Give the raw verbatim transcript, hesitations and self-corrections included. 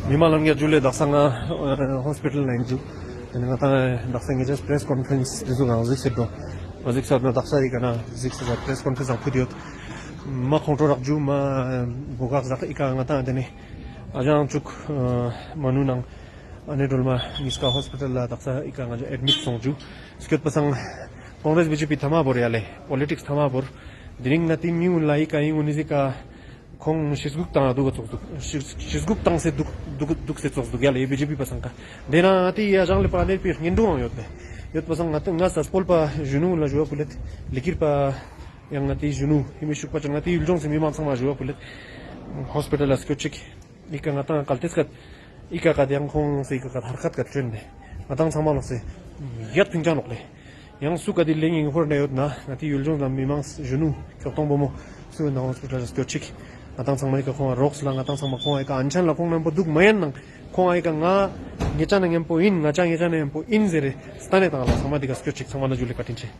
མི་མང་ལ་ཡ་ཇུ་ལེ། དག་ས་ང་ཧོས་པི་ཊལ་ལ་ཨིན་ཇུ། ཏེ་ནེ་ང་ཏང་དག་ས་ངེ་ཅག་པྲེས་ཀོན་ཕ་རེནས་ཏེ་ཟུག་གང་ཟིགས་སེ་འགྲོ། མ་ཟིགས་ས་ན་དག་ས་ཨི་ཀ་ན་ཟིགས་སེ་པྲེས་ཀོན་ཕ་རེནས་ཨང་ཕུད་ཡོད། མ་ཁོང་ཁྲོ་རག་ཇུ་མ་བོ་གག་ཟག་ཨི་ཀ་ང་ཏང་ཏེ་ནེ་ཨ་ཞང་ཅུག་མ་ནུ་ནང་ཨ་ནེ་སྒྲོལ་མ་ཉིས་ཀ་ཧོས་པི་ཊལ་ལ་དག་ས་ཨི་ཀ་ང་ཅག་ཨེཌ་མིཊ་སོང་ཇུ། སྐྱོད་པ་སང་ཀོང་གྲེས་བི་ཇེ་པི་ཐ་མ་བོར་ཡ་ལེ། པོ་ལི་ཊིགས་ཐ་མ་བོར། དེ་རིང་ན་ཏེ་མི་གུན་ལ་ཨི་ཀ་ཨིན་གུན་ནི་ཟིག་ག་ཁོང་ཤི་སྒུག་བཏང་འདུག་ག་ཙོགས་འདུག། ཤི་ཤི་སྒུག་བཏང་སེ་འདུག་འདུག་འདུག་སེ་ཙོགས་འདུག་ཡ་ལེ་བི་ཇེ་པི་པ་སང་ཀ། ཏེ་ན་ང་ཏི་ཡ་ཞང་ལེ་པ་ནེ་པི་ངན་འགྲོ་ཡོད་ནེ། ཡོད་པ་སང་ང་ཏི་ང་ས་སྤོལ་པ་གཞོན་ནུ་ལ་ཞུ་བ་ཕུལ་ལེད། ལི་ཀིར་པ་ཡང་ང་ཏི་གཞོན་ནུ་ཧི་མི་ཤུག་པ་ཅན་ང་ཏི་ཡུལ་ལྗོངས་སི་མི་མང་ཚང་མ་ཞུ་བ་ཕུལ་ལེད། ཧོས་པི་ཊལ་ལ་སྐྱོད་ཅིག། ཨི་ཀ་ང་ཏང་གལ་ཏེ་སྐད་ཨི་ཀ་ག་ཡང་ཁོང་སེ་ཨི་ཀ་ག་ཧར་ཁ་ག་ཏྲེན་ནེ་ང་ཏང་ཚང་མ་ལོག་སེ་ཡད་ཕིང་ཅང་ནོག་ལེ། ཡང་སུ་ག་ཏེ་ལེ་ངེ་ཧོར་ནེ་ཡོད་ན་ང་ཏི་ཡུལ་ལྗོངས་ལ་མི་མང་གཞོན་ནུ་ཁྱོག་ཐོང་བུ་མོ་སུ་ཡོད་ན་ཧོས་པི་ཊལ་ལ་སྐྱོད་ཅིག། ང་ཏང་ཚང་མ་ཨི་ཀ་ཁོང་རོགས་ལ་ང་ཏང་ཚང་མ་ཁོང་ཨི་ཀ་ཨན་ཆན་ལ་ཁོང་ནན་པོ་འདུག་མ་ཡན་ནང་ཁོང་ཨི་ཀ་ང་ངེ་ཅག་ནེ་ཉམ་པོ་ཨིན། ང་ཅག་ངེ་ཅག་ནེ་ཉམ་པོ་ཨིན་ཟེར་རེ་སྟན་ནེ་ཏང་ལ་ཚང་མ་ཏེ་ཀ་སྐྱོད་ཅིག། ཚང་མ་ལ་ཇུ་ལེ་བཀའ་དྲིན་ཆེ།